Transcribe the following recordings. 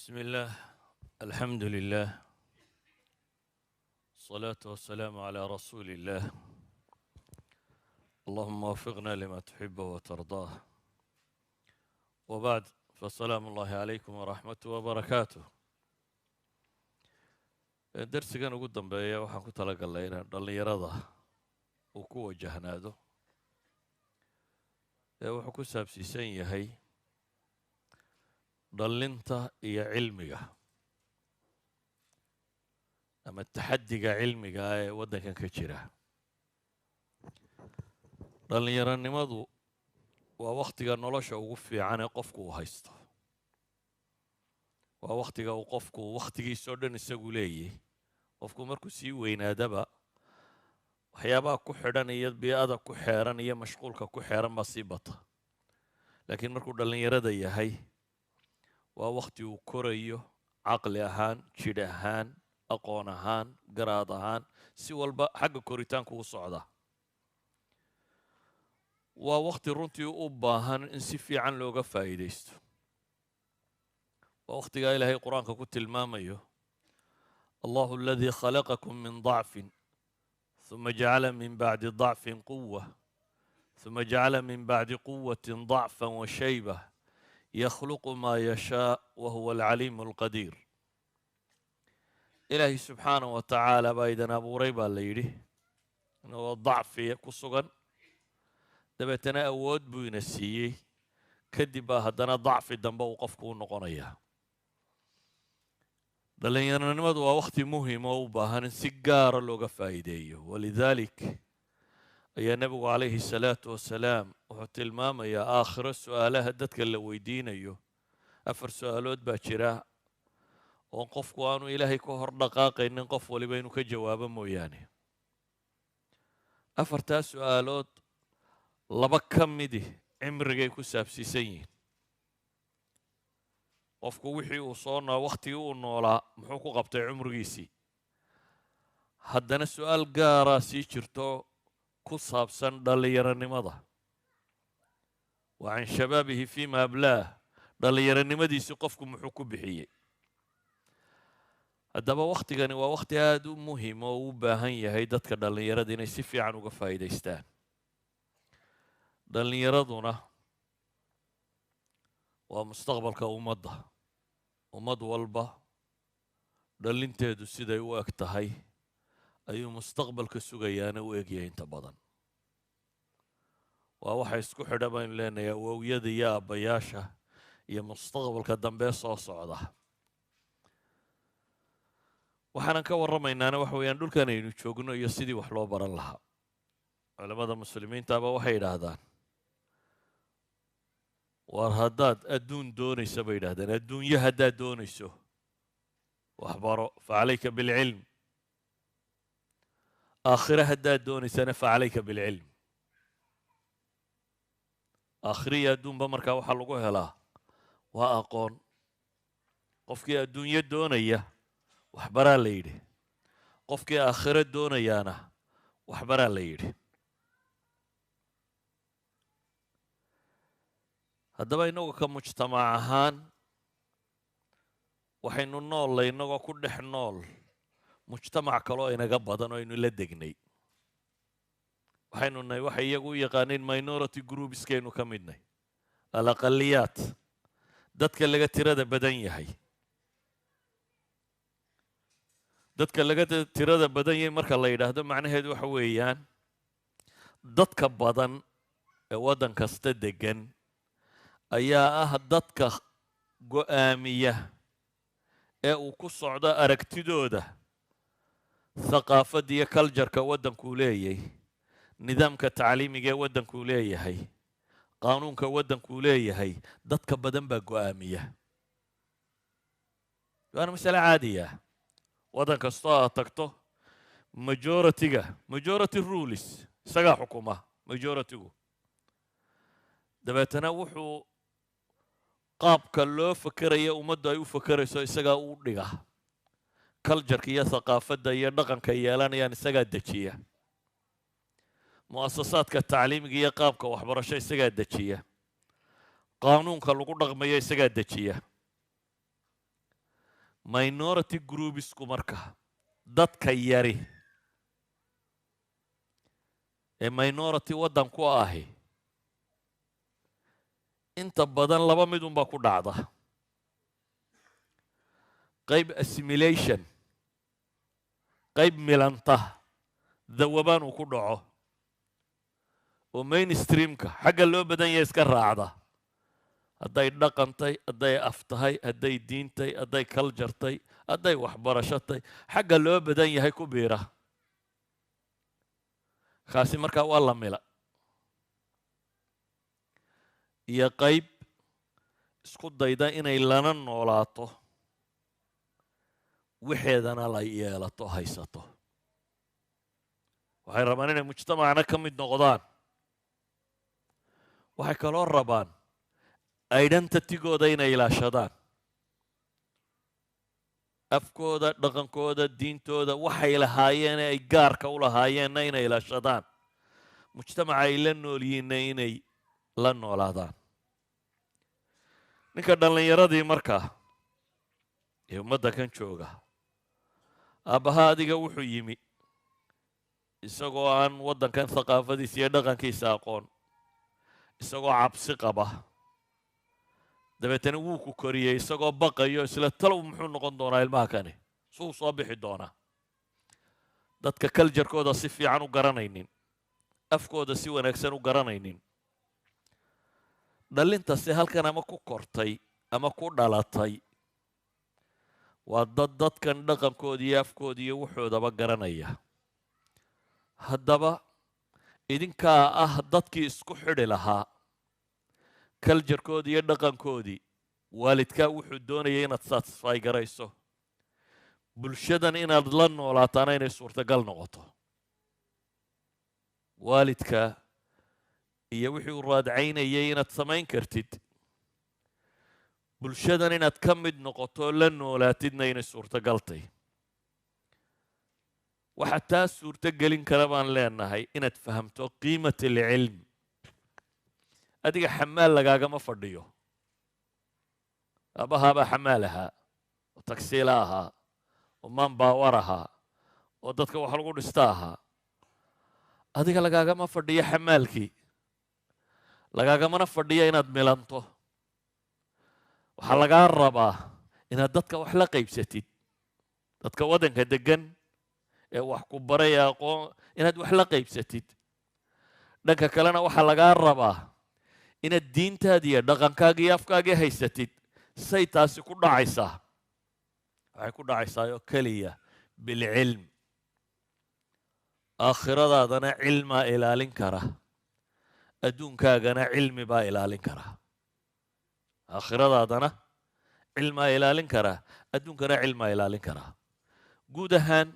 بسم الله، الحمد لله، الصلاة والسلام على رسول الله. اللهم وفقنا لما تحبه وترضاه. وبعد، فسلام الله عليكم ورحمته وبركاته. Darsigan ugu dambeeya waxaan ku talagalnay inaan dhallinyarada uu ku wajahnaado ee wuxuu ku saabsiisan yahay dhallinta iyo cilmiga ama taxaddiga cilmiga ee waddankan ka jira. Dhallinyaronimadu waa wakhtiga nolosha ugu fiican ee qofku uu haysto, waa wakhtiga uu qofku wakhtigiisoo dhan isagu leeyahy. Qofku markuu sii weynaadaba, waxyaabaha ku xidhan iyo bii'ada ku xeeran iyo mashquulka ku xeeran baa sii bata, laakiin markuu dhallinyarada yahay waa wakhti uu korayo caqli ahaan, jidh ahaan, aqoon ahaan, garaad ahaan, si walba xagga koritaanku u socda. Waa wakhti runtii u baahan in si fiican looga faa'iidaysto. Waa wakhtigaa Ilaahay Qur-aanka ku tilmaamayo: الله الذي خلقكم من ضعف ثم جعل من بعد ضعف قوة ثم جعل من بعد قوة ضعفا وشيبة يخلق ما يشاء وهو العليم القدير. Ilaahay subxaanaه wa tacaala baa idin abuuray, baa la yidhi, inagoo dacfiya ku sugan, dabeetana awood buu ina siiyey, kadib baa haddana dacfi dambe uu qofku u noqonayaa. Dhallinyaronimadu waa wakhti muhim oo u baahan in si gaara looga faa'iideeyo. ولذلك ayaa Nebigu calayhi salaatu wasalaam wuxuu tilmaamayaa aakhiro su-aalaha dadka la weydiinayo. Afar su-aalood baa jira oo qofku aanu Ilaahay ka hor dhaqaaqaynin, qof waliba inuu ka jawaabo mooyaane. Afartaa su-aalood laba ka midi cimrigay ku saabsiisan yihiin: qofku wixii uu soo noo wakhtigii uu noolaa muxuu ku qabtay cumrigiisii? Haddana su-aal gaaraa sii jirto ku saabsan dhallinyaronimada: وعن شبابه فيما أبلاه. Dhallinyaronimadiisii qofku muxuu ku bixiyey? Haddaba wakhtigani waa wakhti aada u muhim oo u baahan yahay dadka dhallinyarada inay si fiican uga faa'iidaystaan. Dhallinyaraduna waa mustaqbalka ummadda. Ummad walba dhallinteedu siday u eg tahay ayuu mustaqbalka sugayaana u egyahay inta badan. Waa waxa isku xidha baynu leenahay awowyada iyo aabbayaasha iyo mustaqbalka dambe soo socda. Waxaanan ka warramaynaana waxa weeyaan dhulkan aynu joogno iyo sidii wax loo baran lahaa. Culamada muslimiintaaba waxay yidhaahdaan, war haddaad adduun doonayso, bay yidhahdeen, adduunyo haddaad doonayso, waxbaro، فعليك بالعلم. Aakhire haddaad doonaysana، فعليك بالعلم. Aakhiriya adduunba markaa waxaa lagu helaa waa aqoon. Qofkii adduunyo doonaya, waxbaraa la yidhi. Qofkii aakhiro doonayaana, waxbaraa la yidhi. Haddaba innagu ka mujtamac ahaan waxaynu noollay innagoo ku dhex nool mujtamac kaloo inaga badan oo aynu la degnay. Waxaynu nahay waxay iyagu u yaqaaniin minority groupskaynu ka midnay, الأقليات, dadka laga tirada badan yahay. Dadka laga tirada badan yahay marka la yidhaahdo, macnaheedu waxa weeyaan dadka badan ee waddan kasta degan ayaa ah dadka go'aamiya ee uu ku socdo aragtidooda thaqaafadda iyo cultureka waddankuu leeyahay, nidaamka tacliimiga ee waddankuu leeyahay, qaanuunka waddankuu leeyahay. Dadka badan baa go'aamiya, waana masale caadiya. Waddan kastoo aad tagto, majority-ga, majority rules, isagaa xukuma majority-gu. Dabeetana wuxuu qaabka loo fakeraya ummaddu ay u fakerayso isagaa u dhiga, cultureka iyo thaqaafadda iyo dhaqanka yeelanayaan isagaa dejiya, mu'asasaadka tacliimiga iyo qaabka waxbarasho isagaa dejiya, qaanuunka lagu dhaqmayo isagaa dejiya. Minority groupsku marka, dadka yari ee minority waddan ku ahi, inta badan laba mid unbaa ku dhacda: qayb assimilation, qayb milanta, dawabaan uu ku dhaco oo mainstreamka xagga loo badan yahay iska raacda, hadday dhaqantay, hadday af tahay, hadday diintay, hadday culturetay, hadday waxbarashatay, xagga loo badan yahay ku biira. Kaasi markaa waa la mila. Iyo qayb isku dayda inay lana noolaato, wixeedana la yeelato, haysato. Waxay rabaan inay mujtamacna ka mid noqdaan, waxay kaloo rabaan identitygooda inay ilaashadaan, afkooda, dhaqankooda, diintooda, waxay lahaayeen ay gaarka u lahaayeenna inay ilaashadaan, mujtamaca ay la nool yihiinna inay la noolaadaan. Ninka dhallinyaradii markaa ee ummadda kan jooga, aabbaha adiga wuxuu yimi isagoo aan waddankan thaqaafadiisa iyo dhaqankiisa aqoon, isagoo cabsi qaba. Dabeetana wuu ku koriyey isagoo baqayo, isla talow muxuu noqon doonaa ilmaha kani, suu soo bixi doonaa, dadka culturekooda si fiican u garanaynin, afkooda si wanaagsan u garanaynin. Dhallintasi halkan ama ku kortay ama ku dhalatay waa dad dadkan dhaqankooda iyo afkooda iyo waxoodaba garanaya. Haddaba idinkaa ah dadkii isku xidhi lahaa culturekoodii iyo dhaqankoodii. Waalidkaa wuxuu doonayay inaad satisfy garayso, bulshadan inaad la noolaataana inay suurtagal noqoto. Waalidka iyo wixii uu raadcaynayay inaad samayn kartid, bulshadan inaad ka mid noqoto, la noolaatidna inay suurtagaltay. Waxaa taa suurto gelin kara baan leenahay inaad fahamto qiimat alcilm. Adiga xamaal lagaagama fadhiyo. Aabbahaabaa xamaal ahaa oo tagsiila ahaa oo manpower ahaa oo dadka wax lagu dhista ahaa. Adiga lagaagama fadhiyo xamaalkii, lagaagamana fadhiyo inaad milanto. Waxaa lagaa rabaa inaad dadka wax la qaybsatid, dadka waddanka deggan ee wax ku baray aqoon inaad wax la qaybsatid. Dhanka kalena waxaa lagaa rabaa inaad diintaadi iyo dhaqankaaga iyo afkaagii haysatid. Say taasi ku dhacaysaa? Waxay ku dhacaysaa oo keliya bilcilm. Aakhiradaadana cilmaa ilaalin kara, adduunkaagana cilmi baa ilaalin kara. Aakhiradaadana cilmaa ilaalin kara, adduunkana cilmaa ilaalin karaa. Guud ahaan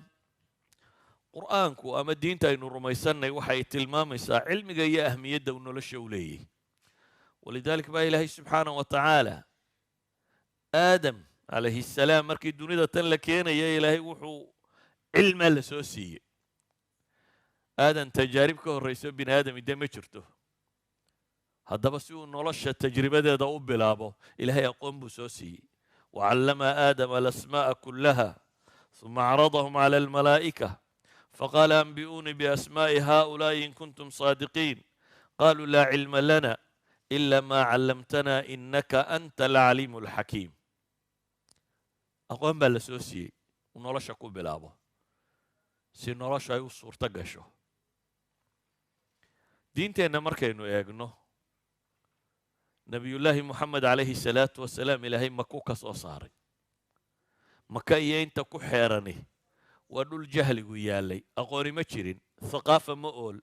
Qur'aanku ama diinta aynu rumaysannay waxay tilmaamaysaa cilmiga iyo ahmiyadda uu nolosha u leeyahy. Walidalik baa Ilaahay subxaanah wa tacaala Aadam calayhi salaam markii dunida tan la keenaya, Ilaahay wuxuu cilmaa la soo siiyey. Aadan tajaarib ka horrayso bini aadami dee ma jirto. Haddaba si uu nolosha tajribadeeda u bilaabo, Ilaahay aqoon buu soo siiyey. Wacallama Aadama alasmaa'a kullaha ثuma acradahum cala almalaa'ika faqaala anbi'uunii biasmaa'i haؤulaa'i in kuntum saadiqiin qaluu laa cilma lana ila ma callamtana inaka anta alcaliimu alxakiim. Aqoon baa la soo siiyey uu nolosha ku bilaabo si nolosha ay u suurto gasho. Diinteenna markaynu eegno, Nebiyullaahi Moxamed calayhi salaatu wasalaam Ilaahay Maku ka soo saaray. Maka iyo inta ku xeerani waa dhul jahligu yaallay, aqooni ma jirin, thaqaafa ma ool,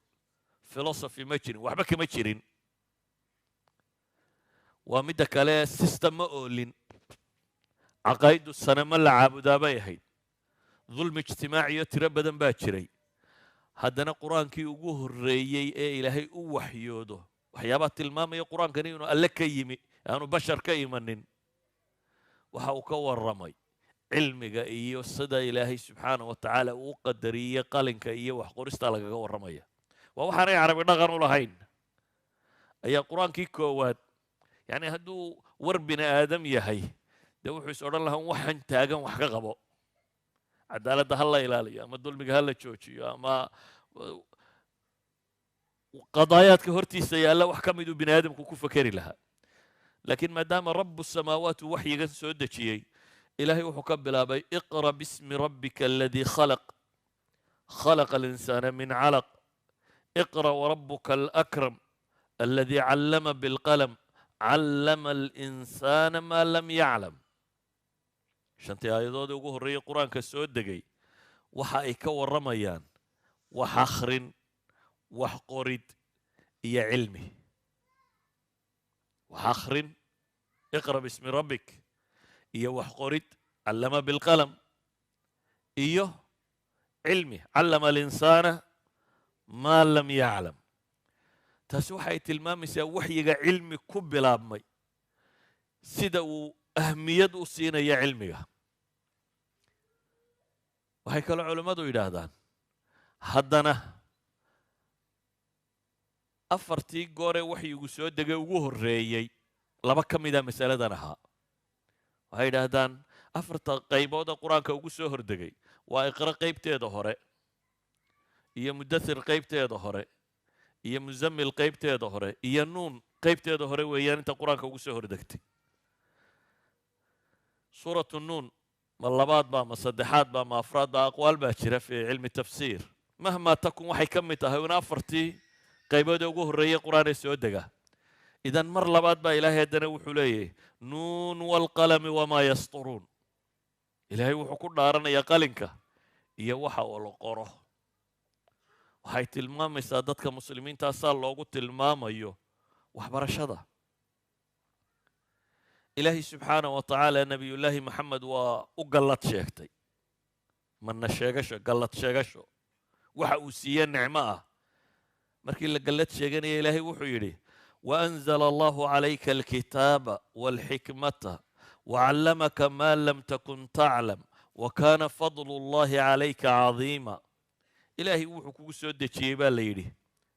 philosophy ma jirin, waxba kama jirin. Waa midda kale, system ma oolin, caqaa'idu sanamo la caabudaa bay ahayd, dulmi ijtimaaciyo tiro badan baa jiray. Haddana Qur-aankii ugu horreeyey ee Ilaahay u waxyoodo, waxyaabaha tilmaamaya Qur-aankani inuu Alle ka yimi, aanu bashar ka imanin, waxa uu ka warramay cilmiga iyo sida Ilaahay subxaana wa tacaala uu qadariyey qalinka iyo wax qorista lagaga warramaya. Waa waxaanay Carabi dhaqan u lahayn ayaa Qur-aankii koowaad, yacni hadduu war bini aadam yahay Dee wuxuu is odhan lahaa waxaan taagan wax ka qabo, cadaaladda ha la ilaaliyo ama dulmiga ha la joojiyo ama qadaayaadka hortiisa yaalla wax ka miduu bini aadamku ku fakeri lahaa. Laakiin maadaama رب السماوات uu waxyigan soo dejiyey, Ilaahay wuxuu ka bilaabay: اقرأ باسم ربك الذي خلق، خلق الإنسان من علق، اقرأ وربك الأكرم الذي علم بالقلم، علم الإنسان ما لم يعلم. Shantii aayadoodii ugu horreeyey Qur-aanka soo degay waxa ay ka warramayaan wax akhrin, wax qorid iyo cilmi. Wax akhrin, اقرأ باسم ربك, iyo wax qorid, علم بالقلم, iyo cilmi, علم الإنسان ما لم يعلم. Taasi waxay tilmaamaysaa waxyiga cilmi ku bilaabmay sida uu ahmiyad u siinaya cilmiga. Waxay kaloo culimmadu yidhaahdaan, haddana afartii gooree waxyigu soo degay ugu horreeyey laba ka mida masaladan ahaa. Waxay yidhaahdaan afarta qaybood ee Qur-aanka ugu soo hordegay waa Iqra qaybteeda hore iyo Mudathir qaybteeda hore iyo Muzammil qaybteeda hore iyo Nuun qaybteeda hore weeyaan inta Qur-aanka ugu soo hordegtay. Suuratu Nuun ma labaad ba, ma saddexaad ba, ma afraad ba? Aqwaal baa jira في علم التفسير. مهما تكن, waxay ka mid tahay un afartii qaybood ee ugu horreeyey Qur-aan ee soo dega. إذن mar labaad baa Ilaahay haddana wuxuu leeyahay: ن والقلم وما يسطرون. Ilaahay wuxuu ku dhaaranayaa qalinka iyo waxa oo la qoro. Waxay tilmaamaysaa dadka muslimiintaasaa loogu tilmaamayo waxbarashada. Ilaahay subxaana wa tacaala Nebiyullaahi Maxamed waa u gallad sheegtay, manna sheegasho, gallad sheegasho, waxa uu siiye nicmo ah. Markii la gallad sheeganaya, Ilaahay wuxuu yidhi: وأنزل الله عليك الكتاب والحكمة وعلمك ما لم تكن تعلم وكان فضل الله عليك عظيما. Ilaahay wuxuu kugu soo dejiyey, baa la yidhi,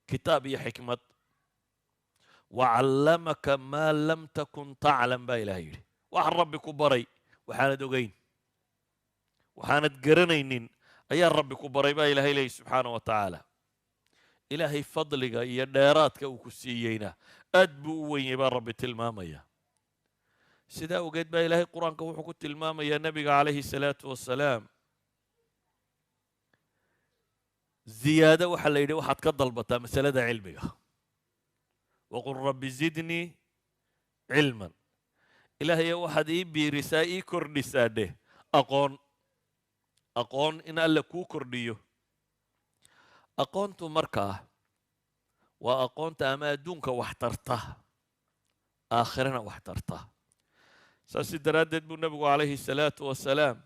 kitaab iyo xikmad. وعلمك ما لم تكن تعلم baa Ilahay yidhi. Waxa Rabbi ku baray waxaanad ogeyn, waxaanad garanaynin ayaa Rabbi ku baray, baa Ilahay leeyahy subxaana wa tacaala. Ilaahay fadliga iyo dheeraadka uu ku siiyeyna aad buu u wenyay, baa Rabbi tilmaamaya. Sidaa ogeed baa Ilaahay Qur-aanka wuxuu ku tilmaamayaa nebiga calayhi salaatu wasalaam ziyaado. Waxaa la yidhi waxaad ka dalbataa masalada cilmiga: وقل رب زدني علما. Ilaahayo, waxaad ii biirisaa, ii kordhisaa dheh aqoon. Aqoon in Alle kuu kordhiyo. Aqoontu markaa waa aqoonta ama adduunka wax tarta, aakhirana wax tarta. Saasi daraaddeed buu nebigu calayhi salaatu wasalaam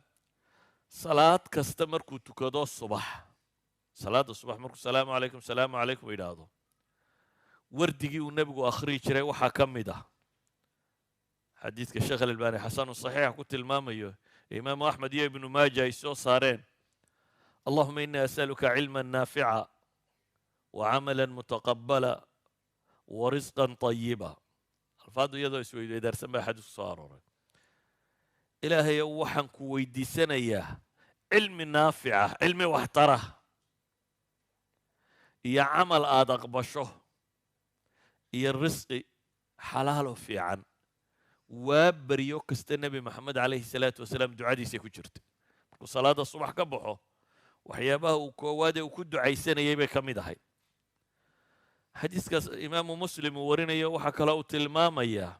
salaad kasta markuu tukado subax, salaadda subax markuu "salaamu calaykum, salaamu calaykum" yidhaahdo, wardigii uu nebigu akhriyi jiray waxaa ka mid ah xadiidka Sheekh Alalbani xasanu saxiixa ku tilmaamayo, Imaamu Axmed iyo Ibnu Maaja ay soo saareen: اللهم إني أسألك علما نافعا وعملا متقبلا ورزقا طيبا. Alfaaddu iyadoo isweydaarsan baa xadiisku soo arooray. Ilaahayow, waxaan ku weydiisanayaa cilmi naafica, cilmi waxtara, iyo camal aada aqbasho, iyo risqi xalaaloo fiican. Waa beryo kasta Nebi Maxamed calayhi salaatu wasalaam ducadiisay ku jirta. Markuu salaadda subax ka baxo, waxyaabaha uu koowaad ee uu ku ducaysanayay bay ka mid ahayd. Xadiiskaas Imaamu Muslim uu warinayo waxaa kaloo uu tilmaamayaa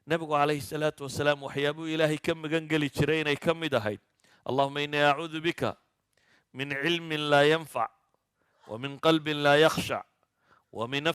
nebigu calayhi salaatu wasalaam waxyaabuu Ilaahay ka magan geli jiray inay ka mid ahayd: اللهم إني أعوذ بك من علم لا ينفع ومن قلب لا يخشع ومن